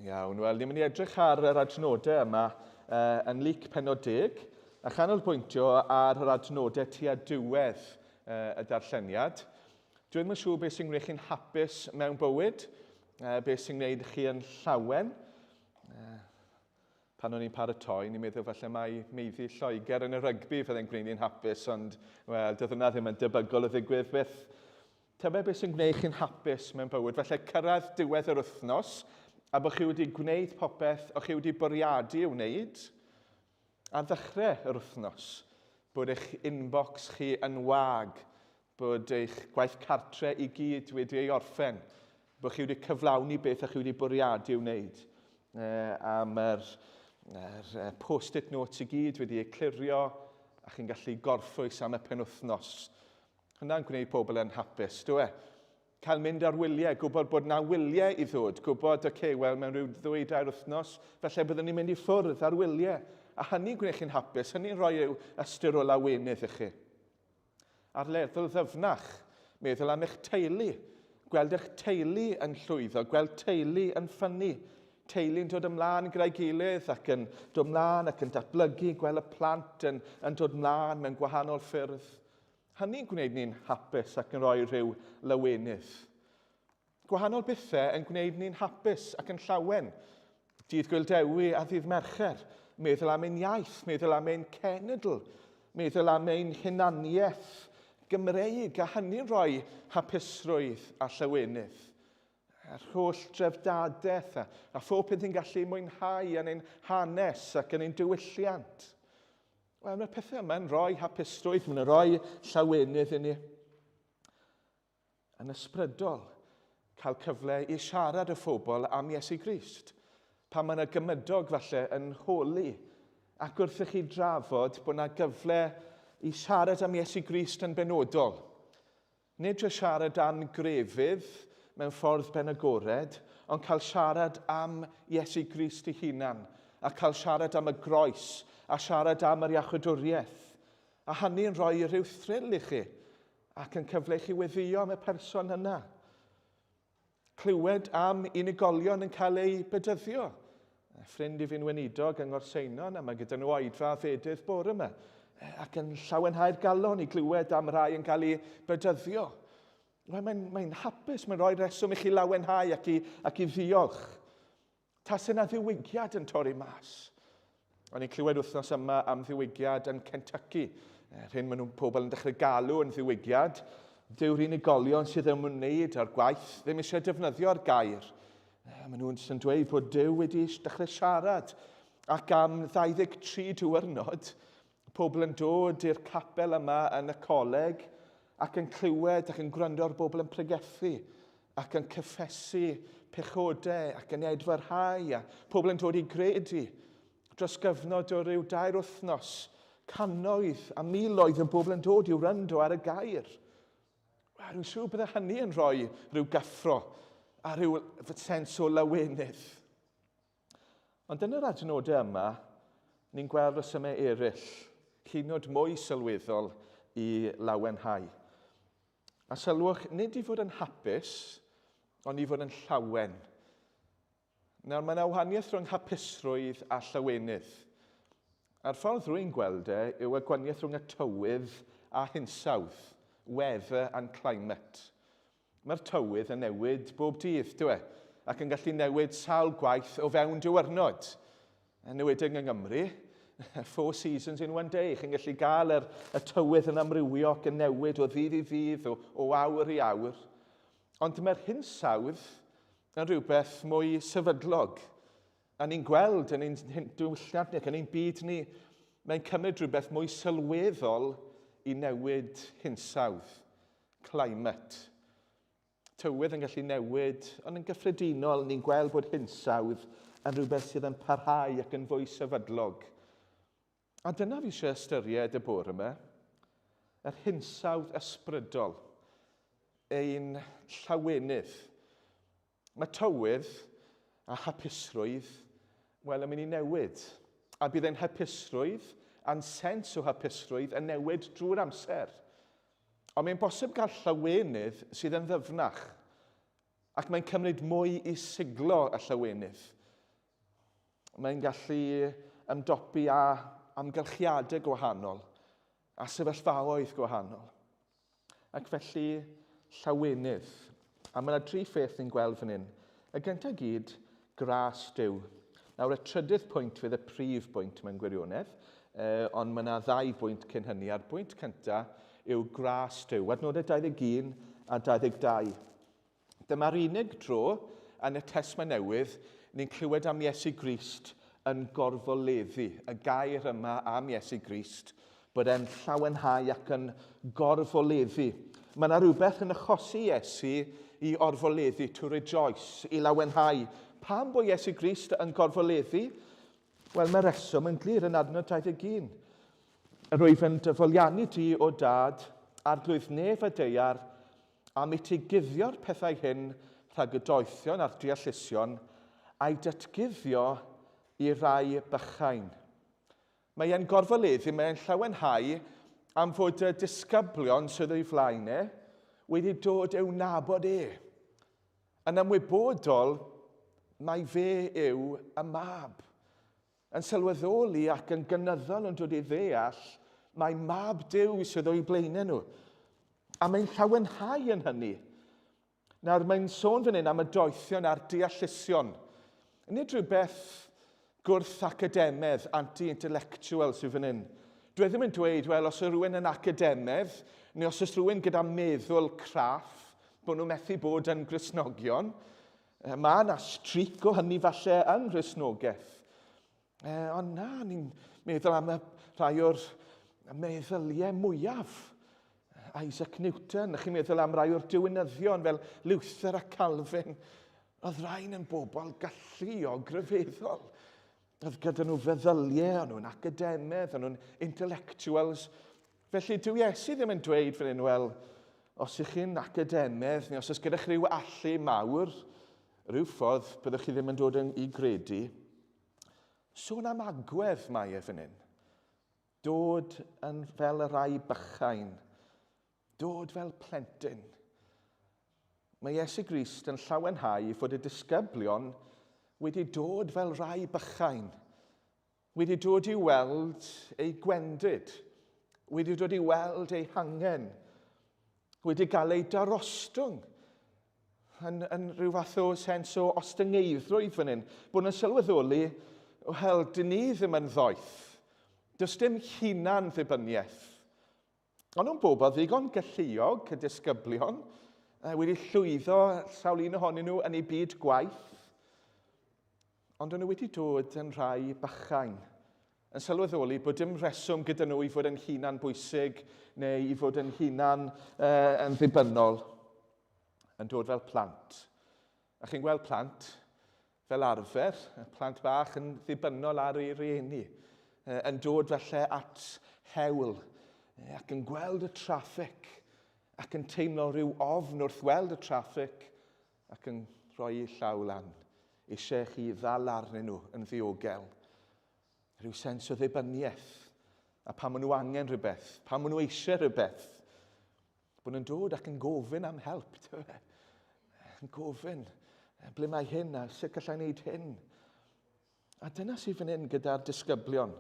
Iawn, wel, ni'n mynd i edrych ar yr adnodau yma uh, yn Luc penod 10, a chanolbwyntio ar yr adnodau tua diwedd uh, y darlleniad. Dwi ddim yn siŵr beth sy'n gwneud chi'n hapus mewn bywyd, uh, beth sy'n gwneud chi yn llawen. Uh, pan o'n i'n paratoi, ni'n meddwl falle mai meiddi Lloegr yn y rygbi fyddai'n gwneud ni'n hapus, ond wel, doedd hwnna ddim yn debygol o ddigwydd byth. Tybed beth sy'n gwneud chi'n hapus mewn bywyd? Falle cyrraedd diwedd yr wythnos a bod chi wedi gwneud popeth o'ch chi wedi bwriadu i'w wneud ar ddechrau yr wythnos. Bod eich inbox chi yn wag, bod eich gwaith cartre i gyd wedi ei orffen, bod chi wedi cyflawni beth o'ch chi wedi bwriadu i'w wneud. E, a mae'r er, post-it notes i gyd wedi eu clirio a chi'n gallu gorffwys am y penwythnos. Hwnna'n gwneud pobl yn hapus, dwi e? Cael mynd ar wyliau, gwybod bod na wyliau i ddod, gwybod, oce, okay, wel, mewn rhyw ddwy, dair wythnos, felly byddwn ni'n mynd i ffwrdd ar wyliau. A hynny'n gwneud chi'n hapus, hynny'n rhoi yw ystyr o lawenydd i chi. Ar lefel ddyfnach, meddwl am eich teulu, gweld eich teulu yn llwyddo, gweld teulu yn ffynnu, teulu'n dod ymlaen gyda'i gilydd ac yn dod ymlaen ac yn datblygu, gweld y plant yn, yn dod ymlaen mewn gwahanol ffyrdd. Hynny'n gwneud ni'n hapus ac yn rhoi rhyw lawenydd. Gwahanol bethau yn gwneud ni'n hapus ac yn llawen. Dydd Gwyl Dewi a ddydd Mercher, meddwl am ein iaith, meddwl am ein cenedl, meddwl am ein hunaniaeth Gymreig, a hynny'n rhoi hapusrwydd a llawenydd. A'r holl dreftadaeth a, a phob peth ni'n gallu mwynhau yn ein hanes ac yn ein diwylliant. Wel, mae'r pethau yma'n rhoi hapusrwydd, maen nhw'n rhoi llawenydd i ni. Yn ysbrydol, cael cyfle i siarad â phobl am Iesu Grist. Pan mae yna gymydog falle yn holi, ac wrth i chi drafod bod yna gyfle i siarad am Iesu Grist yn benodol. Nid jyst siarad am grefydd mewn ffordd benagored, ond cael siarad am Iesu Grist ei hunan, a cael siarad am y groes, a siarad am yr iachawdwriaeth. A hynny'n rhoi rhyw thrill i chi, ac yn cyfle i chi weddïo am y person yna. Clywed am unigolion yn cael eu bedyddio. Ffrind i fi'n weinidog yng Ngorseinon, a mae gyda nhw oedfa fedydd bore yma, ac yn llawenhau'r galon i glywed am rai yn cael eu bedyddio. Mae'n mae, mae hapus, mae'n rhoi reswm i chi lawenhau ac i, ac i ddiolch. Tase 'na ddiwygiad yn torri mas. O'n i'n clywed wythnos yma am ddiwygiad yn Kentucky. Yr hyn maen nhw'n pobl yn dechrau galw yn ddiwygiad. Dyw'r unigolion sydd yn ymwneud â'r gwaith ddim eisiau defnyddio'r gair. Maen nhw'n yn dweud bod Duw wedi dechrau siarad. Ac am 23 diwrnod, pobl yn dod i'r capel yma yn y coleg ac yn clywed ac yn gwrando ar bobl yn pregethu ac yn cyffesu pechodau ac yn edfarhau a pobl yn dod i gredu dros gyfnod o ryw dair wythnos, cannoedd a miloedd o bobl yn dod i wrando ar y gair. Wel, rwy'n siŵr bydde hynny yn rhoi rhyw gyffro a rhyw sens o lawenydd. Ond yn yr adnodau yma, ni'n gweld rhesymau eraill, hyd yn oed mwy sylweddol i lawenhau. A sylwch, nid i fod yn hapus, ond i fod yn llawen. Nawr, mae yna wahaniaeth rhwng hapusrwydd a llawenydd. A'r ffordd rwy'n gweld e yw y gwahaniaeth rhwng y tywydd a hinsawdd, weather and climate. Mae'r tywydd yn newid bob dydd, dyw e? Ac yn gallu newid sawl gwaith o fewn diwrnod. Yn enwedig yng Nghymru, four seasons in one day. Chi'n gallu gael yr, y tywydd yn amrywio ac yn newid o ddydd i ddydd, o, o awr i awr. Ond mae'r hinsawdd yn rhywbeth mwy sefydlog. A ni'n gweld yn ein diwylliant ni ac yn ein byd ni, mae'n cymryd rhywbeth mwy sylweddol i newid hinsawdd, climate. Tywydd yn gallu newid, ond yn gyffredinol ni'n gweld bod hinsawdd yn rhywbeth sydd yn parhau ac yn fwy sefydlog. A dyna fi eisiau ystyried y bore yma, yr hinsawdd ysbrydol, ein llawenydd. Mae tywydd a hapusrwydd, wel, yn mynd i newid. A bydd ein hapusrwydd a'n sens o hapusrwydd yn newid drwy'r amser. Ond mae'n bosib cael llawenydd sydd yn ddyfnach, ac mae'n cymryd mwy i siglo y llawenydd. Mae'n gallu ymdopi â amgylchiadau gwahanol, a sefyllfaoedd gwahanol. Ac felly, llawenydd. A mae yna dri pheth ni'n gweld fan hyn. Y gyntaf gyd, gras Duw. Nawr, y trydydd pwynt fydd y prif bwynt mewn gwirionedd, eh, ond mae yna ddau bwynt cyn hynny. A'r bwynt cyntaf yw gras Duw. Adnodau 21 a 22. Dyma'r unig dro yn y Testament Newydd ni'n clywed am Iesu Grist yn gorfoleddu, y gair yma am Iesu Grist, bod e'n llawenhau ac yn gorfoleddu. Mae yna rhywbeth yn achosi Iesu i orfoleddu, to rejoice, i lawenhau. Pam bod Iesu Grist yn gorfoleddu? Wel, mae reswm yn glir yn adnod 21. Yr wyf yn dyfoliannu di, o dad, arglwydd nef a deiar, Am i ti guddio'r pethau hyn rhag y doethion a'r deallusion, a'u datguddio i rai bychain. Mae e'n gorfoleddu, mae e'n llawenhau am fod y disgyblion sydd o'i flaen e wedi dod i'w nabod e. Yn ymwybodol mai fe yw y mab. Yn sylweddoli ac yn gynyddol yn dod i ddeall mai mab Duw sydd o'u blaenau nhw. A mae'n llawenhau yn hynny. Nawr, mae'n sôn fan hyn am y doethion a'r deallusion. Nid rhywbeth gwrth-academedd, anti-intellectual sydd fan hyn. Dwi e ddim yn dweud, wel, os oes rhywun yn academedd, neu os oes rhywun gyda meddwl craff, bod nhw methu bod yn Gristnogion. Mae yna streak o hynny falle yng Nghristnogaeth. Ond na, ni'n meddwl am y rhai o'r meddyliau mwyaf. Isaac Newton, chi'n meddwl am rai o'r diwinyddion fel Luther a Calvin. Oedd rhain yn bobl galluog, rhyfeddol. Oedd gyda nhw feddyliau, o'n nhw'n academedd, o'n nhw'n intellectuals. Felly, dyw Iesu ddim yn dweud fan hyn, wel, os ych chi'n academedd, neu os oes gyda chi rhyw allu mawr, rhyw ffordd byddwch chi ddim yn dod yn i gredu. Sôn am agwedd mae e fan hyn. Dod yn fel y rhai bychain. Dod fel plentyn. Mae Iesu Grist yn llawenhau fod y disgyblion wedi dod fel rhai bychain. Wedi dod i weld ei gwendid, wedi dod i weld ei hangen, wedi gael ei darostwng yn, yn rhyw fath o sens o ostyngeiddrwydd fan hyn, bod nhw'n sylweddoli, wel, dyn ni ddim yn ddoeth. Does dim hunan ddibyniaeth. Ond nhw'n bobl ddigon galluog, y disgyblion, wedi llwyddo sawl un ohonyn nhw yn eu byd gwaith, ond o'n nhw wedi dod yn rhai bychain, yn sylweddoli bod dim rheswm gyda nhw i fod yn hunan bwysig neu i fod yn hunan uh, yn ddibynnol, yn dod fel plant. A chi'n gweld plant, fel arfer, plant bach yn ddibynnol ar eu rhieni, yn dod falle at hewl ac yn gweld y traffig ac yn teimlo rhyw ofn wrth weld y traffig ac yn rhoi eu llaw lan, eisiau chi ddal arnyn nhw yn ddiogel. Rhyw sens o ddibyniaeth, a pan maen nhw angen rhywbeth, pan maen nhw eisiau rhywbeth, Bod nhw'n dod ac yn gofyn am help, tyfe. Yn gofyn, ble mae hyn a sut gallai wneud hyn? A dyna sydd fan hyn gyda'r disgyblion.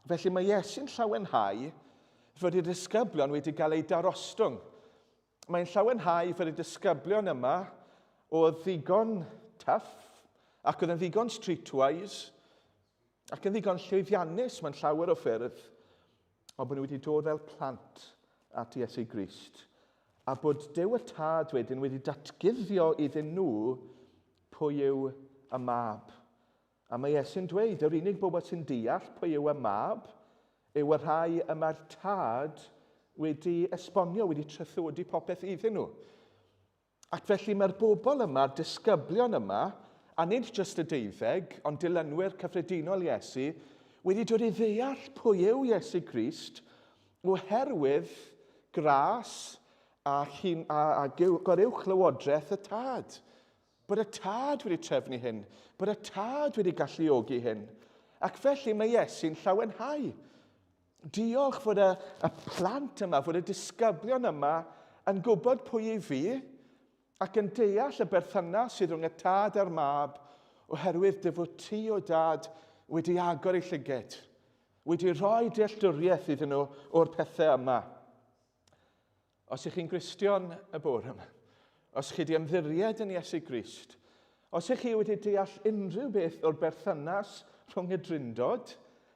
Felly mae Iesu'n llawenhau fod y disgyblion wedi cael eu darostwng. Mae'n llawenhau fod y disgyblion yma oedd ddigon tough ac oedd yn ddigon streetwise ac yn ddigon llwyddiannus mewn llawer o ffyrdd, ond bod nhw wedi dod fel plant at Iesu Grist, a bod Duw y Tad wedyn wedi datguddio iddyn nhw pwy yw y mab. A mae Iesu'n dweud, yr unig bobl sy'n deall pwy yw y mab yw y rhai y mae'r Tad wedi esbonio, wedi traethodi popeth iddyn nhw. Ac felly mae'r bobl yma, yr disgyblion yma, a nid jyst y deuddeg, ond dilynwyr cyffredinol Iesu, wedi dod i ddeall pwy yw Iesu Grist oherwydd gras a, hun, a, a goruwch lywodraeth y Tad. Bod y Tad wedi trefnu hyn, bod y Tad wedi galluogi hyn. Ac felly mae Iesu'n llawenhau. Diolch fod y, y plant yma, fod y disgyblion yma yn gwybod pwy i fi ac yn deall y berthynas sydd rhwng y tad a'r mab Oherwydd dy fod ti, o Dad, wedi agor eu llyged, wedi rhoi dealltwriaeth iddyn nhw o'r pethau yma. Os ych chi'n Gristion y bore yma, os chi wedi ymddiried yn Iesu Grist, os ych chi wedi deall unrhyw beth o'r berthynas rhwng y Drindod,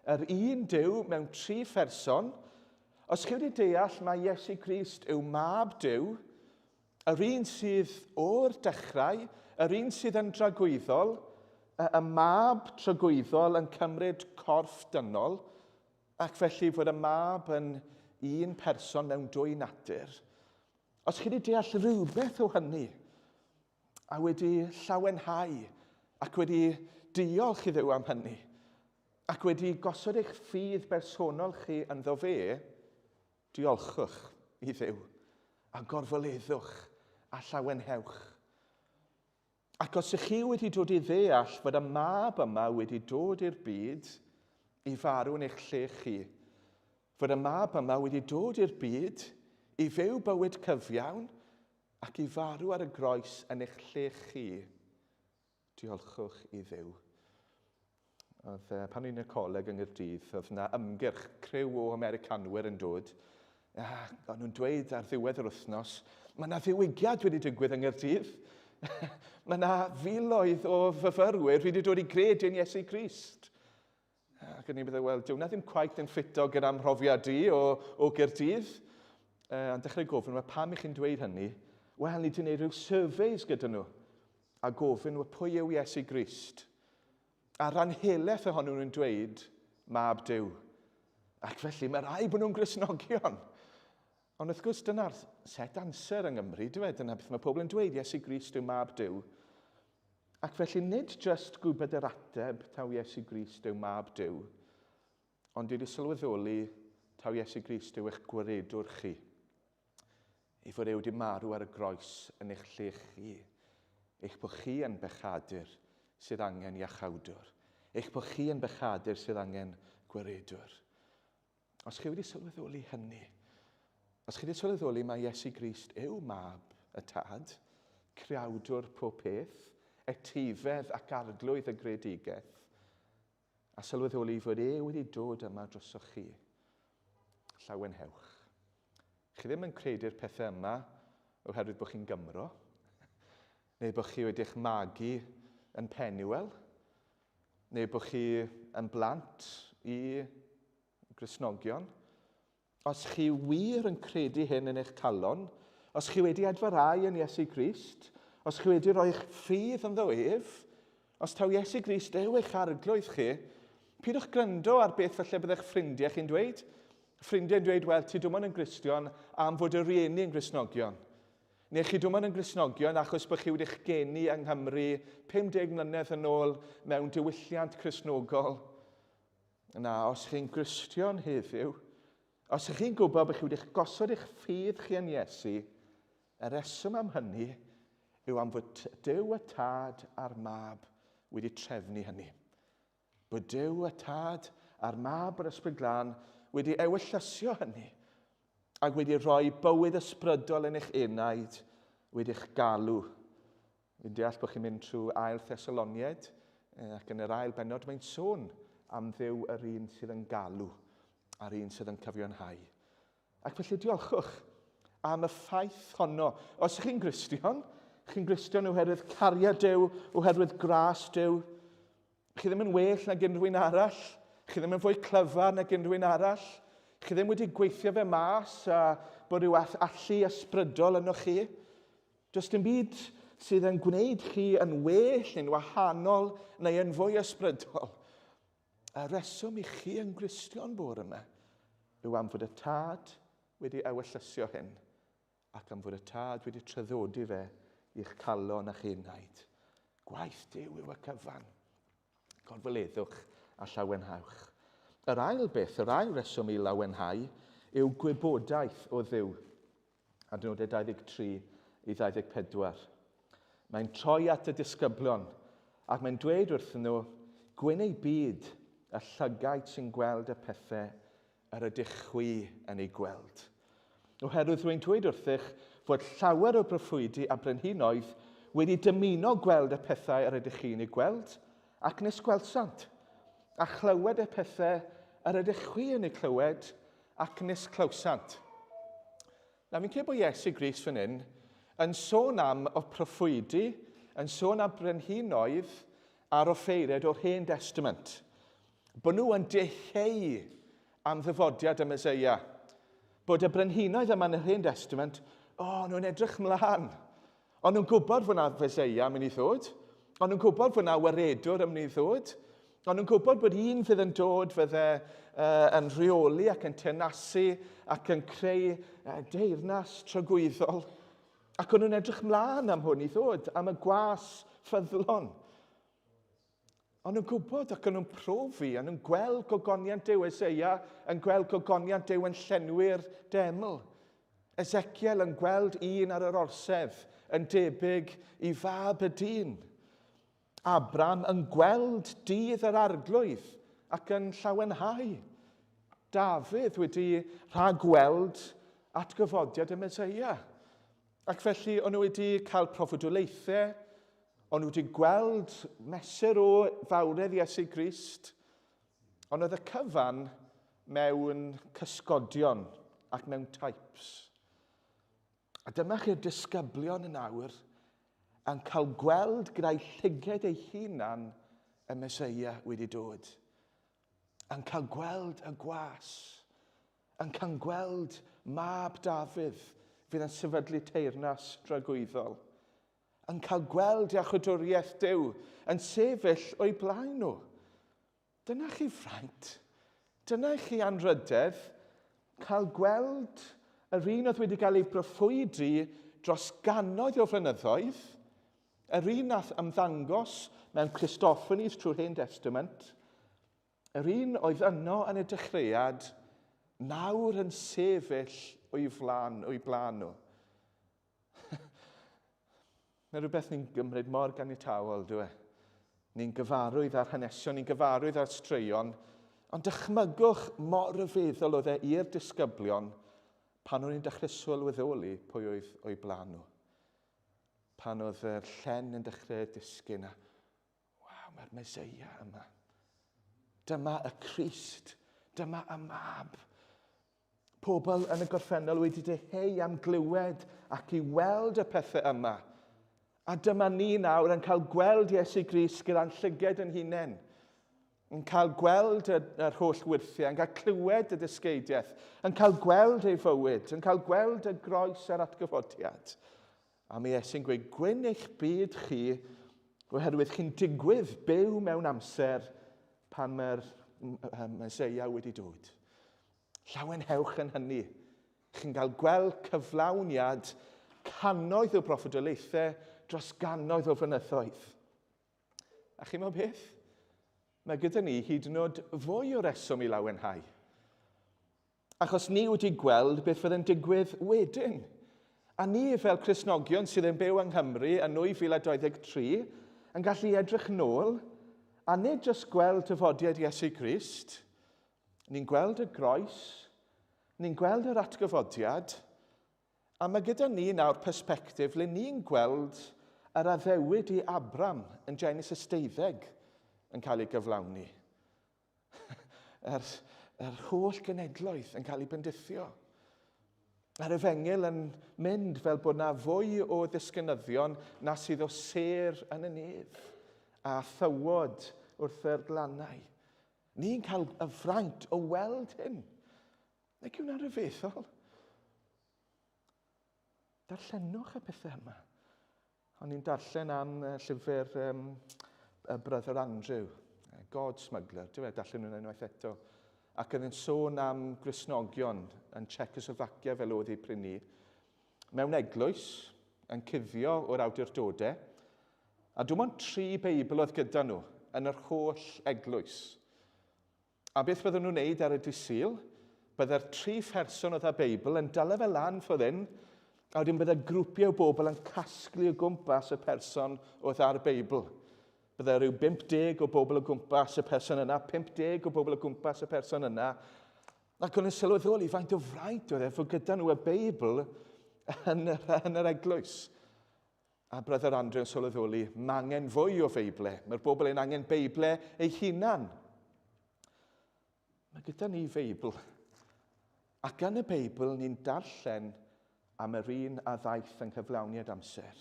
yr un Duw mewn tri pherson, os chi wedi deall mai Iesu Grist yw Mab Duw, yr un sydd o'r dechrau, yr un sydd yn dragwyddol, y, y mab tragwyddol yn cymryd corff dynol, Ac felly fod y mab yn un person mewn dwy natur. Os chi wedi deall rhywbeth o hynny, a wedi llawenhau ac wedi diolch i Dduw am hynny, ac wedi gosod eich ffydd bersonol chi ynddo fe, diolchwch i Dduw a gorfoleddwch a llawenhewch. Ac os ych chi wedi dod i ddeall fod y mab yma wedi dod i'r byd i farw yn eich lle chi, fod y mab yma wedi dod i'r byd i fyw bywyd cyfiawn ac i farw ar y groes yn eich lle chi, diolchwch i Dduw. Oedd, pan o'n i'n y coleg yng Nghaerdydd, oedd yna ymgyrch criw o Americanwyr yn dod. A o'n nhw'n dweud ar ddiwedd yr wythnos, mae yna ddiwygiad wedi digwydd yng Nghaerdydd. Mae yna filoedd o fyfyrwyr wedi dod i gred yn Iesu Grist. Ac o'n i'n meddwl, wel, dyw hwnna ddim cweit yn ffito gyda mhrofiad i o, o Gaerdydd. Ond dechrau gofyn, wel, pam i chi'n dweud hynny? Wel, ni wedi gwneud rhyw surveys gyda nhw a gofyn, wel, pwy yw Iesu Grist? A rhan helaeth ohonyn nhw'n dweud, Mab Duw. Ac felly mae rhaid bod nhw'n Gristnogion. Ond wrth gwrs, dyna'r set answer yng Nghymru, dwi e? Dyna beth mae pobl yn dweud, Iesu Grist yw Mab Duw. Ac felly nid just gwybod yr ateb taw Iesu Grist yw Mab Duw, ond dwi wedi sylweddoli taw Iesu Grist yw eich gwaredwr chi. Ei fod e wedi marw ar y groes yn eich lle chi. Eich bod chi yn bechadur sydd angen iachawdwr. Eich bod chi yn bechadur sydd angen gwaredwr. Os chi wedi sylweddoli hynny, os chi wedi sylweddoli mai Iesu Grist yw mab y Tad, creawdwr pob peth, etifedd ac arglwydd y greadigaeth, A sylweddoli fod e wedi dod yma drosoch chi. Llawenhewch. Chi ddim yn credu'r pethau yma oherwydd bod chi'n Gymro, neu bod chi wedi'ch magu yn Penuel, neu bod chi yn blant i Gristnogion. Os chi wir yn credu hyn yn eich calon, os chi wedi adfarhau yn Iesu Grist, os chi wedi rhoi eich ffydd ynddo ef, os taw Iesu Grist yw eich arglwydd chi, pidwch gryndo ar beth falle byddech ffrindiau chi'n dweud. Ffrindiau'n dweud, wel, ti dwmon yn Gristion am fod y rieni yn Gristnogion. Neu chi dwmon yn Gristnogion achos bod chi wedi'ch geni yng Nghymru 50 mlynedd yn ôl mewn diwylliant Cristnogol. Na, os chi'n Gristion heddiw, os ych chi'n gwybod bod chi wedi'ch gosod eich ffydd chi yn Iesu, y reswm am hynny yw am fod Duw y Tad a'r Mab wedi trefnu hynny. Bod Duw y Tad a'r Mab yr Ysbryd Glân wedi ewyllysio hynny ac wedi rhoi bywyd ysbrydol yn eich enaid, wedi'ch galw. Fi'n deall bod chi'n mynd trwy ail Thessaloniaid, ac yn yr ail bennod mae'n sôn am Dduw yr un sydd yn galw a'r un sydd yn cyfiawnhau. Ac felly diolchwch am y ffaith honno. Os ych chi'n Gristion, chi'n Gristion oherwydd cariad Duw, oherwydd gras Duw. Chi ddim yn well nag unrhyw un arall. Chi ddim yn fwy clyfar nag unrhyw un arall. Chi ddim wedi gweithio fe mas a bod rhyw allu ysbrydol yno chi. Does dim byd sydd yn gwneud chi yn well neu'n wahanol neu yn fwy ysbrydol. Y reswm i chi yn Gristion bore yma yw am fod y Tad wedi ewyllysio hyn ac am fod y Tad wedi traddodi fe i'ch calon a'ch enaid. Gwaith Duw yw y cyfan. Gorfoleddwch a llawenhawch. Yr ail beth, yr ail reswm i lawenhau yw gwybodaeth o Dduw. Adnodau 23 i 24. Mae'n troi at y disgyblion ac mae'n dweud wrthyn nhw, Gwyn eu byd y llygaid sy'n gweld y pethau yr ydych chwi yn eu gweld. Oherwydd rwy'n dweud wrthych fod llawer o broffwydi a brenhinoedd wedi dymuno gweld y pethau yr ydych chi'n eu gweld, ac nes gwelsant, a chlywed y pethau yr ydych chwi yn eu clywed, ac nis clywsant. Nawr, fi'n credu bod Iesu Grist fan hyn yn sôn am y proffwydi, yn sôn am brenhinoedd a'r offeiriaid o'r Hen Destament. Bod nhw yn deheu am ddyfodiad y Meseia. Bod y brenhinoedd yma yn yr Hen Destament, o, oh, nhw'n edrych mlaen. O'n nhw'n gwybod fod 'na Feseia yn mynd i ddod. O'n nhw'n gwybod fod 'na waredwr yn mynd i ddod. O'n nhw'n gwybod bod un fydd yn dod fydde uh, yn rheoli ac yn teyrnasu ac yn creu uh, deyrnas tragwyddol. Ac o'n nhw'n edrych mlaen am hwn i ddod, am y gwas ffyddlon. O'n nhw'n gwybod ac o'n nhw'n profi, o'n nhw'n gweld gogoniant Duw. Eseia yn gweld gogoniant Duw yn llenwi'r deml. Ezekiel yn gweld un ar yr orsedd yn debyg i fab y dyn. Abram yn gweld dydd yr arglwydd ac yn llawenhau. Dafydd wedi rhagweld atgyfodiad y Meseia. Ac felly o'n nhw wedi cael proffwydoliaethau, o'n nhw wedi gweld mesur o fawredd Iesu Grist, ond oedd y cyfan mewn cysgodion ac mewn types. A dyma chi'r disgyblion yn awr yn cael gweld gyda'i llyged ei hunan y Meseia wedi dod. Yn cael gweld y gwas Yn cael gweld mab Dafydd fydd yn sefydlu teyrnas dragwyddol. Yn cael gweld iachawdwriaeth Duw yn sefyll o'i blaen nhw. Dyna chi fraint. Dyna chi anrhydedd. Cael gweld yr un oedd wedi cael ei broffwydi dros gannoedd o flynyddoedd, yr un nath ymddangos mewn Christophanies trwy'r Hen Testament, Yr un oedd yno yn y dechreuad, nawr yn sefyll o'i flan, o'i blaen nhw. Mae rhywbeth ni'n gymryd mor ganiataol, dwi e? Ni'n gyfarwydd â'r hanesion, ni'n gyfarwydd â'r straeon, ond dychmygwch mor ryfeddol oedd e i'r disgyblion pan o'n i'n dechrau sylweddoli pwy oedd o'i blaen nhw. Pan oedd yr llen yn dechrau disgyn a Waw, mae'r Meseia yma. Dyma y Crist. Dyma y Mab. Pobl yn y gorffennol wedi dyheu am glywed ac i weld y pethau yma. A dyma ni nawr yn cael gweld Iesu Grist gyda'n llyged yn hunain. Yn cael gweld y, yr holl wyrthiau, yn cael clywed y dysgeidiaeth, yn cael gweld ei fywyd, yn cael gweld y groes a'r atgyfodiad. A mae Iesu'n gweud, gwyn eich byd chi, oherwydd chi'n digwydd byw mewn amser pan mae'r Meseia wedi dod. Llawenhewch yn hynny. Chi'n cael gweld cyflawniad cannoedd o broffwydoliaethau dros gannoedd o flynyddoedd. A chi'n meddwl beth? Mae gyda ni hyd yn oed fwy o reswm i lawenhau. Achos ni wedi gweld beth fydd yn digwydd wedyn. A ni fel Cristnogion sydd yn byw yng Nghymru yn 2023 yn gallu edrych nôl a nid jyst gweld dyfodiad Iesu Grist, ni'n gweld y groes, ni'n gweld yr atgyfodiad, a mae gyda ni nawr persbectif le ni'n gweld yr addewid i Abram yn Genesis 12 yn cael ei gyflawni. yr, yr holl genedloedd yn cael eu bendithio. A'r efengyl yn mynd fel bod na fwy o ddisgynyddion na sydd o sêr yn y nef a thywod wrth yr glannau. Ni'n cael y fraint o weld hyn. Nag yw'n rhyfeddol? Darllenwch y pethau yma. O'n i'n darllen am llyfr um, Brother Andrew, God Smuggler, dwi'n e, darllen hwnna unwaith eto. Ac oedd yn sôn am Gristnogion yn Czechoslovakia fel oedd ei prynu, mewn eglwys, yn cuddio o'r awdurdodau, a dim ond tri Beibl oedd gyda nhw yn yr holl eglwys. A beth bydden nhw'n wneud ar y dydd Sul? Byddai'r tri pherson oedd â Beibl yn dala fe lan ffordd hyn, a wedyn byddai grwpiau o bobl yn casglu o gwmpas y person oedd â'r Beibl. Byddai rhyw 50 o bobl o gwmpas y person yna, 50 o bobl o gwmpas y person yna. Ac o'n nhw'n sylweddoli faint o fraint oedd e fod gyda nhw y Beibl yn yr, yn yr eglwys. A Brother Andrew yn sylweddoli, mae angen fwy o Feible. Mae'r bobl yn angen Beible ei hunan. Mae gyda ni Feibl. Ac yn y Beibl ni'n darllen am yr un a ddaeth yng nghyflawniad amser.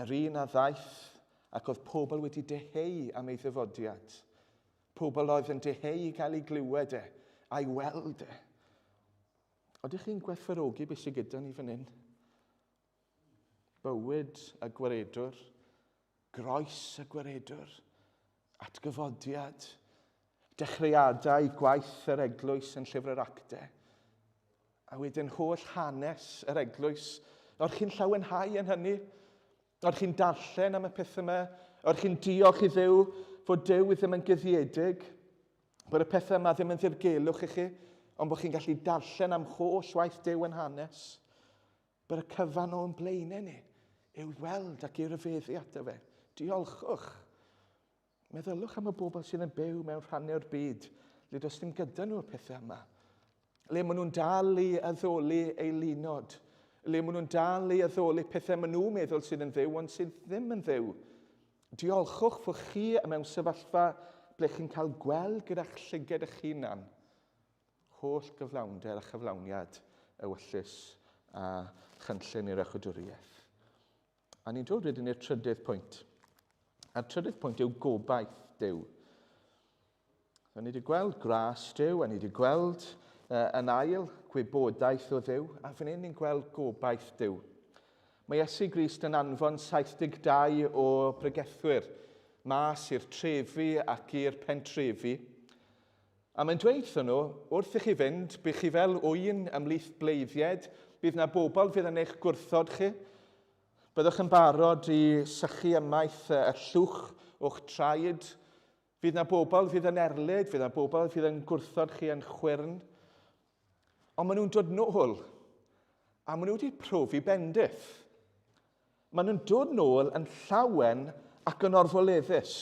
Yr un a ddaeth ac oedd pobl wedi deheu am ei ddyfodiad. Pobl oedd yn deheu i gael ei glywed e a'i weld e. Oeddech chi'n gwerthfawrogi beth sydd gyda ni fan hyn? Bywyd y gwaredwr, groes y gwaredwr, atgyfodiad, dechreuadau gwaith yr eglwys yn llyfr yr actau, a wedyn holl hanes yr eglwys. O'r chi'n llawenhau yn hynny? O'r chi'n darllen am y pethau yma? O'r chi'n diolch i Dduw fod Duw ddim yn guddiedig? Bod y pethau yma ddim yn ddirgelwch i chi, ond bod chi'n gallu darllen am holl waith Duw yn hanes? Bod y cyfan o'n blaenau ni yw weld ac i ryfeddu ato fe. Diolchwch. Meddyliwch am y bobl sydd yn byw mewn rhannau o'r byd le does dim gyda nhw'r pethau yma. Le maen nhw'n dal i addoli ei lunod. Le maen nhw'n dal i addoli pethau maen nhw'n meddwl sydd yn ddiw, ond sydd ddim yn ddiw. Diolchwch fod chi mewn sefyllfa ble chi'n cael gweld gyda'ch llyged eich hunan holl gyflawnder a chyflawniad ewyllys a chynllun i'r echwydwriaeth. A ni'n dod wedyn i'r trydydd pwynt. A'r trydydd pwynt yw gobaith Duw. So, ni wedi gweld gras Duw, a ni wedi gweld yn ail gwybodaeth o Dduw, a fan hyn ni'n gweld gobaith Duw. Mae Iesu Grist yn anfon 72 o bregethwyr mas i'r trefi ac i'r pentrefi. A mae'n dweud wrthyn nhw, wrth i chi fynd, bydd chi fel ŵyn ymhlith bleiddiaid, bydd na bobl fydd yn eich gwrthod chi. Byddwch yn barod i sychu ymaith y llwch o'ch traed. Fydd na bobl fydd yn erlid, fydd na bobl fydd yn gwrthod chi yn chwyrn. Ond maen nhw'n dod nôl, a maen nhw wedi profi bendith. Maen nhw'n dod nôl yn llawen ac yn orfoleddus.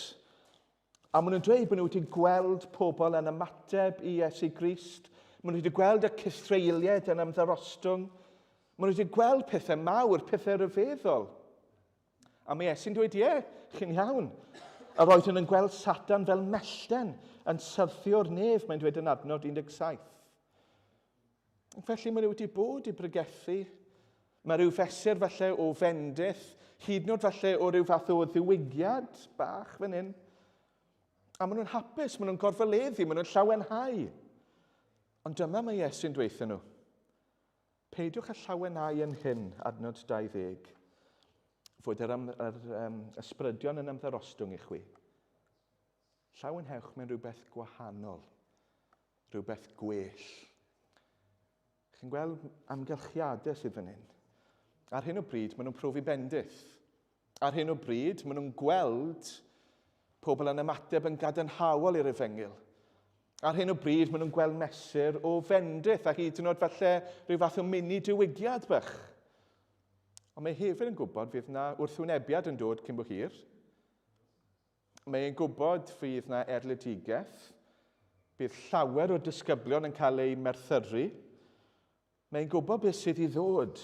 A maen nhw'n dweud bod nhw wedi gweld pobl yn ymateb i Iesu Grist. Maen nhw wedi gweld y cythreuliaid yn ymddarostwng. Maen nhw wedi gweld pethau mawr, pethau rhyfeddol. A mae Iesu'n dweud, ie, chi'n iawn. Yr oeddwn yn gweld Satan fel mellten yn syrthio'r nef, mae'n dweud yn adnod 17. Felly maen nhw wedi bod i bregethu. Mae rhyw fesur falle o fendith, hyd yn oed falle o ryw fath o ddiwygiad bach fan hyn. A maen nhw'n hapus, maen nhw'n gorfoleddu, maen nhw'n llawenhau. Ond dyma mae Iesu'n dweithio nhw. Peidiwch â llawenhau yn hyn, adnod 20, fod yr, ym, yr um, ysbrydion yn ymddarostwng i chwi. Llawenhewch mewn rhywbeth gwahanol. Rhywbeth gwell. Chi'n gweld amgylchiadau sydd fan hyn. Ar hyn o bryd, maen nhw'n profi bendith. Ar hyn o bryd, maen nhw'n gweld pobl yn ymateb yn gadarnhaol i'r efengyl. Ar hyn o bryd, maen nhw'n gweld mesur o fendith a hyd yn oed falle rhyw fath o mini diwygiad bych. Ond mae hefyd yn gwybod fydd na wrthwynebiad yn dod cyn bo hir. Mae e'n gwybod fydd na erledigaeth, bydd llawer o disgyblion yn cael eu merthyru. Mae'n gwybod beth sydd i ddod.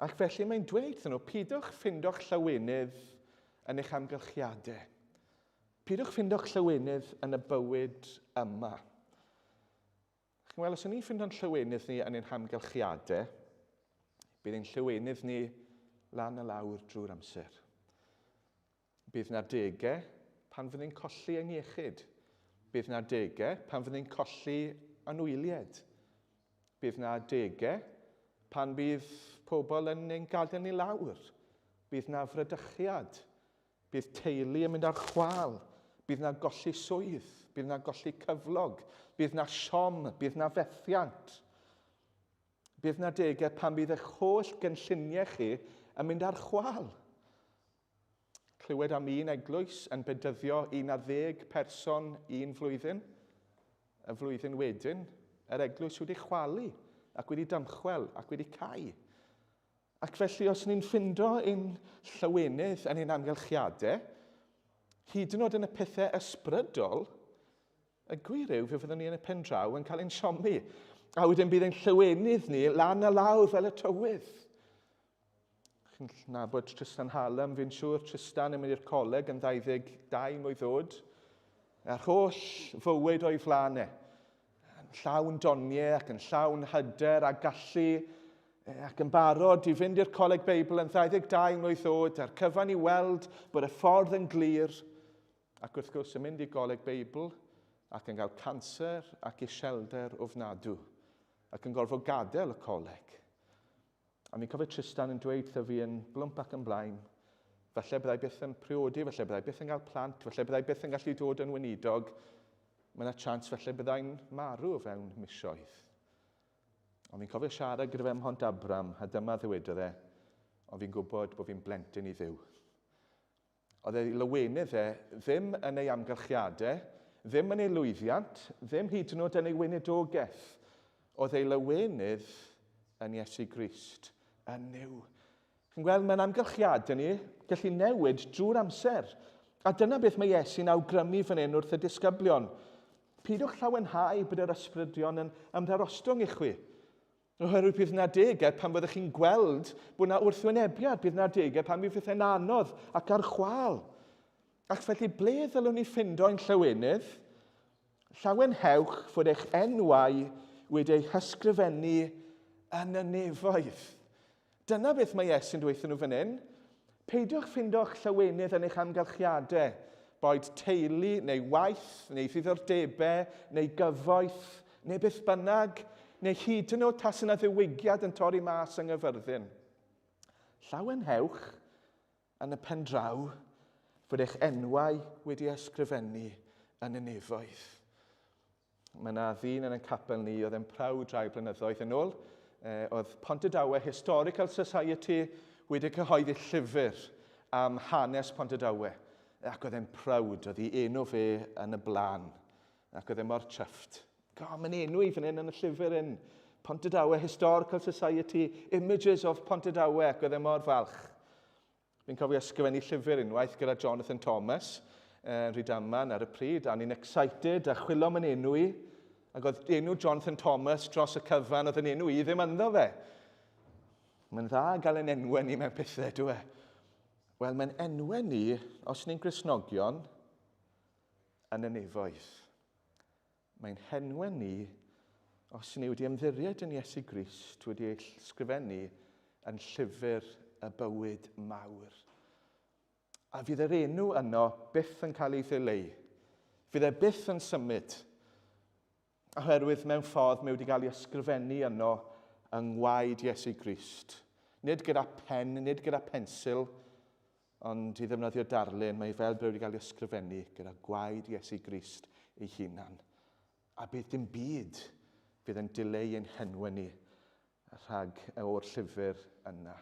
Ac felly mae'n dweud wrthyn nhw, pidwch ffindo'ch llawenydd yn eich amgylchiadau. Pidwch ffindo'ch llawenydd yn y bywyd yma. Chi'n gweld, os ydyn ni'n ffindo'n llawenydd ni yn ein hamgylchiadau, bydd ein llawenydd ni lan a lawr drwy'r amser. Bydd 'na adegau pan fydd ni'n colli ein iechyd. Bydd 'na adegau pan fydd ni'n colli anwyliaid. Bydd 'na adegau pan bydd pobl yn ein gadael ni lawr. Bydd 'na fradychiad. Bydd teulu yn mynd ar chwâl. Bydd 'na golli swydd. Bydd 'na golli cyflog. Bydd 'na siom. Bydd 'na fethiant. Bydd 'na adegau pan bydd eich holl gynlluniau chi yn mynd ar chwâl. Clywed am un eglwys yn bedyddio 11 person un flwyddyn. Y flwyddyn wedyn, yr eglwys wedi chwalu ac wedi dymchwel ac wedi cau. Ac felly, os ni'n ffindo ein llawenydd yn ein amgylchiadau, hyd yn oed yn y pethau ysbrydol, Y gwir yw, fe fyddwn ni yn y pen draw yn cael ein siomi. A wedyn bydd ein llywenydd ni lan a lawr fel y tywydd. Chi'n nabod Tristan Hallam, fi'n siŵr. Tristan yn mynd i'r coleg yn 22 mlwydd oed. A'r holl fywyd o'i flaen e. Yn llawn doniau ac yn llawn hyder a gallu ac yn barod i fynd i'r coleg Beibl yn 22 mlwydd oed a'r cyfan i weld bod y ffordd yn glir. Ac wrth gwrs yn mynd i goleg Beibl ac yn cael canser ac iselder ofnadw ac yn gorfod gadael y coleg. A fi'n cofio Tristan yn dweud wrtho fi yn blwmp ac yn blaen, falle byddai byth yn priodi, falle byddai byth yn cael plant, falle byddai byth yn gallu dod yn weinidog, mae yna chance falle byddai'n marw o fewn misoedd. Ond fi'n cofio siarad gyda fe ym Mhont Abram, a dyma ddywedodd e, ond fi'n gwybod bod fi'n blentyn i Dduw. Oedd ei lawenydd e ddim yn ei amgylchiadau, ddim yn ei lwyddiant, ddim hyd yn oed yn ei weinidogaeth. Oedd ei lawenydd yn Iesu Grist, yn Nuw. Chi'n gweld, mae'n amgylchiadau ni gallu newid drwy'r amser. A dyna beth mae Iesu'n awgrymu fan hyn wrth y disgyblion. Pidwch llawenhau bod yr ysbrydion yn ymddarostwng i chwi. Oherwydd bydd yna adegau pan fyddwch chi'n gweld bod yna wrthwynebiad, bydd yna adegau pan fydd pethau'n anodd ac ar chwâl. Ac felly, ble ddylwn ni ffindo ein llawenydd? Llawenhewch fod eich enwau wedi eu hysgrifennu yn y nefoedd. Dyna beth mae Iesu'n dweud nhw fan hyn. Peidiwch ffindo'ch llawenydd yn eich amgylchiadau, boed teulu neu waith neu ddiddordebau neu gyfoeth neu beth bynnag, neu hyd yn oed tas yna ddiwygiad yn torri mas yng Nghyfyrddin. Llawenhewch yn y pen draw fod eich enwau wedi ysgrifennu yn y nefoedd. Mae yna ddyn yn ein capel ni oedd yn proud rai blynyddoedd yn ôl. Oedd Pontardawe Historical Society wedi cyhoeddi llyfr am hanes Pontardawe. Ac oedd e'n proud, oedd ei enw fe yn y blaen. Ac oedd e mor chuffed. Go, mae'n enw i fan hyn yn y llyfr yn Pontardawe Historical Society, Images of Pontardawe, ac oedd e mor falch. Fi'n cofio ysgrifennu llyfr unwaith gyda Jonathan Thomas yn Rhydaman ar y pryd, a ni'n excited a chwilio am yn enw i, ac oedd enw Jonathan Thomas dros y cyfan, oedd yn enw i ddim ynddo fe. Mae'n dda gael ein enwau ni mewn pethau, dwi e? Wel, mae'n enwau ni, os ni'n Gristnogion, yn y nefoedd. Mae'n henwau ni, os ni wedi ymddiried yn Iesu Grist, wedi ei sgrifennu yn llyfr y bywyd mawr. A fydd yr enw yno byth yn cael ei ddileu. Fydd e byth yn symud. Oherwydd mewn ffordd mae wedi cael ei ysgrifennu yno yng ngwaed Iesu Grist. Nid gyda pen, nid gyda pensil, Ond i ddefnyddio darlun, mae fel bod wedi cael ei ysgrifennu gyda gwaed Iesu Grist ei hunan. A bydd dim byd fydd yn dileu ein henwau ni rhag o'r llyfr yna.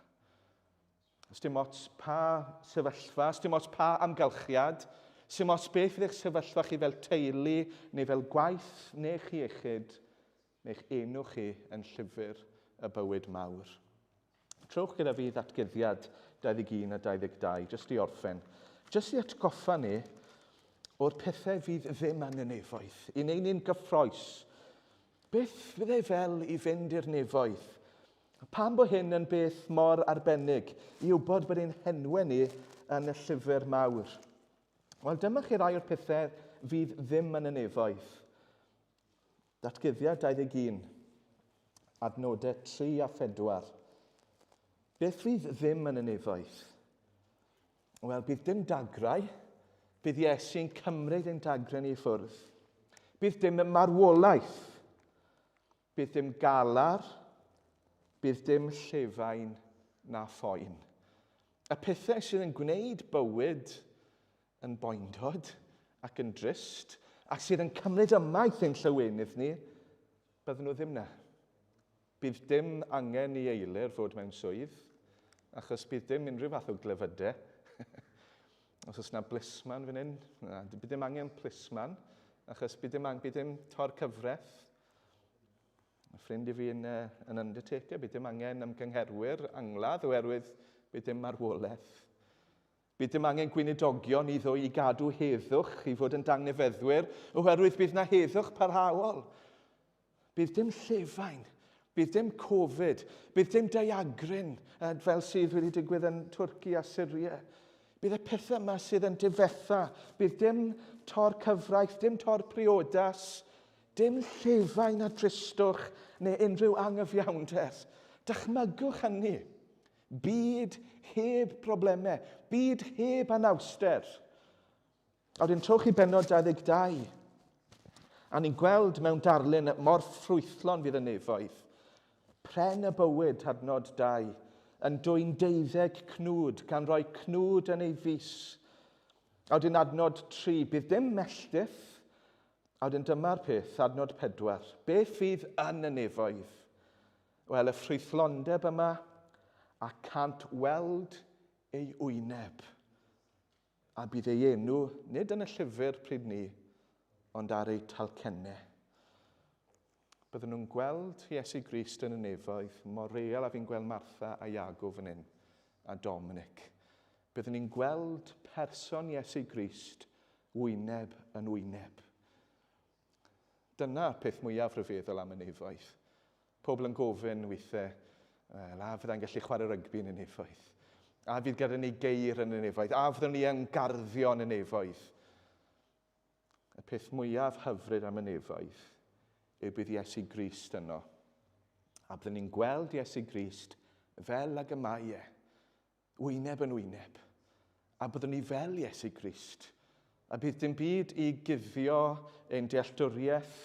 Os dim ots pa sefyllfa, os dim ots pa amgylchiad, dim ots beth fydd eich sefyllfa chi fel teulu neu fel gwaith neu chi iechyd, neu'ch enw chi yn llyfr y bywyd mawr. Trowch gyda fi ddatguddiad 21 a 22, jyst i orffen. Jyst i atgoffa ni o'r pethau fydd ddim yn y nefoedd, i wneud ni'n gyffroes. Beth fydd e fel i fynd i'r nefoedd? Pam bod hyn yn beth mor arbennig i wybod bod ein henwau ni yn y llyfr mawr? Wel, dyma chi rai o'r pethau fydd ddim yn y nefoedd. Datguddiad 21, adnodau 3 a 4. Beth fydd ddim yn y nefoedd? Wel, bydd dim dagrau. Bydd Iesu'n cymryd ein dagrau ni i ffwrdd. Bydd dim marwolaeth. Bydd dim galar. Bydd dim llefain na phoen. Y pethau sydd yn gwneud bywyd yn boendod ac yn drist, ac sydd yn cymryd ymaith ein llywenydd ni, bydden nhw ddim na. Bydd dim angen i Eilir fod mewn swydd, achos bydd dim unrhyw fath o glefydau. Os oes yna blisman fan hyn, na, bydd dim angen plisman, achos bydd dim, bydd dim tor cyfraith. Y ffrind i fi yn, yn undertaker, bydd dim angen ymgyngherwyr angladd oherwydd bydd dim marwolaeth. Bydd dim angen gweinidogion i ddwy i gadw heddwch, i fod yn dangnefeddwyr, oherwydd bydd na heddwch parhaol. Bydd dim llefain. Bydd dim Covid, bydd dim daeagryn fel sydd wedi digwydd yn Twrci a Syria. Bydd y pethau yma sydd yn difetha, bydd dim tor cyfraith, dim tor priodas, dim llefain a dristwch neu unrhyw angyfiawnder. Dychmygwch hynny. Byd heb broblemau, byd heb anawster. A wedyn trowch i bennod 22. A ni'n gweld mewn darlun mor ffrwythlon fydd y nefoedd. Pren y bywyd, adnod 2, yn dwyn deuddeg cnwd, gan roi cnwd yn ei fus. A wedyn adnod 3, bydd dim melltith. A wedyn dyma'r peth, adnod 4, beth fydd yn y nefoedd? Wel, y ffrwythlondeb yma, a cant weld ei wyneb. A bydd ei enw nid yn y llyfr pryd ni, ond ar eu talcennau. Byddwn nhw'n gweld Iesu Grist yn y nefoedd, mor real a fi'n gweld Martha a Iago fan hyn, a Dominic. Byddwn ni'n gweld person Iesu Grist wyneb yn wyneb. Dyna'r peth mwyaf rhyfeddol am y nefoedd. Pobl yn gofyn weithiau, wel, a fyddai'n gallu chwarae rygbi yn y nefoedd? A fydd gyda ni geir yn y nefoedd? A fyddwn ni yn garddio yn y nefoedd? Y peth mwyaf hyfryd am y nefoedd yw bydd Iesu Grist yno. A byddwn ni'n gweld Iesu Grist fel ag y mae e, wyneb yn wyneb, a byddwn ni fel Iesu Grist. A bydd dim byd i guddio ein dealltwriaeth,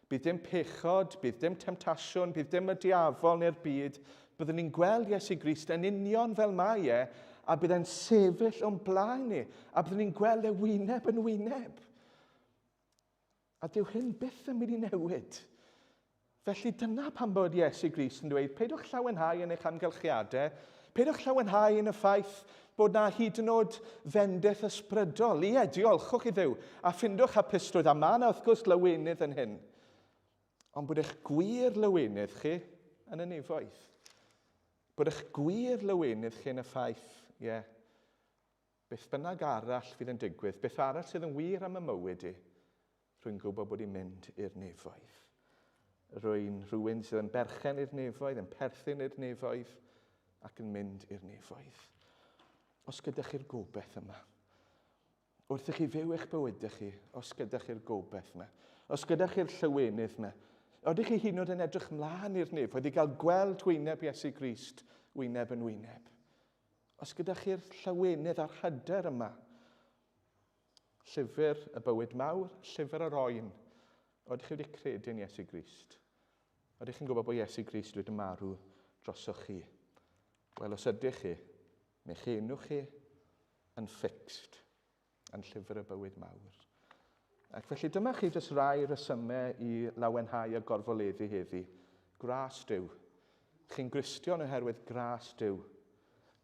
bydd dim pechod, bydd dim temtasiwn, bydd dim y diafol neu'r byd. Byddwn ni'n gweld Iesu Grist yn union fel mae e, a bydd e'n sefyll o'n blaen ni, a byddwn ni'n gweld e wyneb yn wyneb. A dyw hyn byth yn mynd i newid. Felly dyna pam bod Iesu Grist yn dweud, peidiwch llawenhau yn eich amgylchiadau, peidiwch llawenhau yn y ffaith bod na hyd yn oed fendith ysbrydol. Ie, diolchwch i Dduw, a ffindwch hapusrwydd, a mae yna wrth gwrs lawenydd yn hyn. Ond bod eich gwir lawenydd chi yn y nefoedd. Bod eich gwir lawenydd chi yn y ffaith, ie, yeah, Beth bynnag arall fydd yn digwydd, beth arall sydd yn wir am y mywyd i, rwy'n gwybod bod i'n mynd i'r nefoedd. Rwy'n rhywun sydd yn berchen i'r nefoedd, yn perthyn i'r nefoedd, ac yn mynd i'r nefoedd. Os gyda chi'r gobeith yma, wrth i chi fyw eich bywydau chi, os gyda chi'r gobeith yma, os gyda chi'r llywenydd yma, ydych chi hyd yn oed yn edrych mlaen i'r nefoedd i gael gweld wyneb Iesu Grist wyneb yn wyneb. Os gyda chi'r llawenydd a'r hyder yma, llyfr y bywyd mawr, llyfr yr oen, oeddech chi wedi credu yn Iesu Grist? Oeddech chi'n gwybod bod Iesu Grist wedi marw drosoch chi? Wel, os ydych chi, mae eich enw chi yn fixed yn llyfr y bywyd mawr. Ac felly dyma chi jyst rai resymau i lawenhau a gorfoleddu heddi. Gras Duw. Chi'n Gristion oherwydd gras Duw.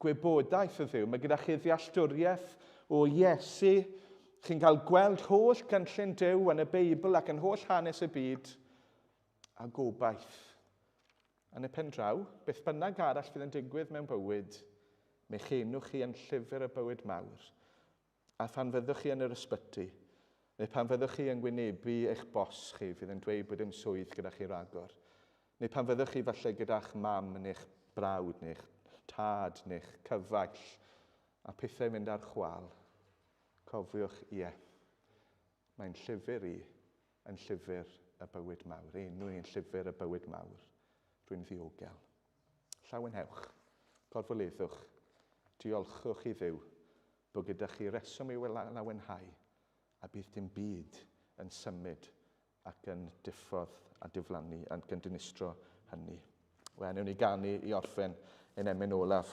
Gwybodaeth y Dduw. Mae gyda chi ddealltwriaeth o Iesu. Chi'n cael gweld holl gynllun Duw yn y Beibl ac yn holl hanes y byd. A gobaith. Yn y pen draw, beth bynnag arall fydd yn digwydd mewn bywyd, mae eich enw chi yn llyfr y bywyd mawr. A phan fyddwch chi yn yr ysbyty, neu pan fyddwch chi yn gwynebu eich bos chi fydd yn dweud bod dim swydd gyda chi ragor, neu pan fyddwch chi falle gyda'ch mam neu'ch brawd neu'ch tad neu'ch cyfaill, a pethau'n mynd ar chwâl, cofiwch, ie, mae'n llyfr i yn llyfr y bywyd mawr. Enw i yn llyfr y bywyd mawr. Rwy'n ddiogel. Llawenhewch. Gorfoleddwch. Diolchwch i Dduw bod gyda chi reswm i'w lawenhau a bydd dim byd yn symud ac yn diffodd a diflannu ac yn dinistro hynny. Wel, newn ni ganu i orffen ein emyn olaf.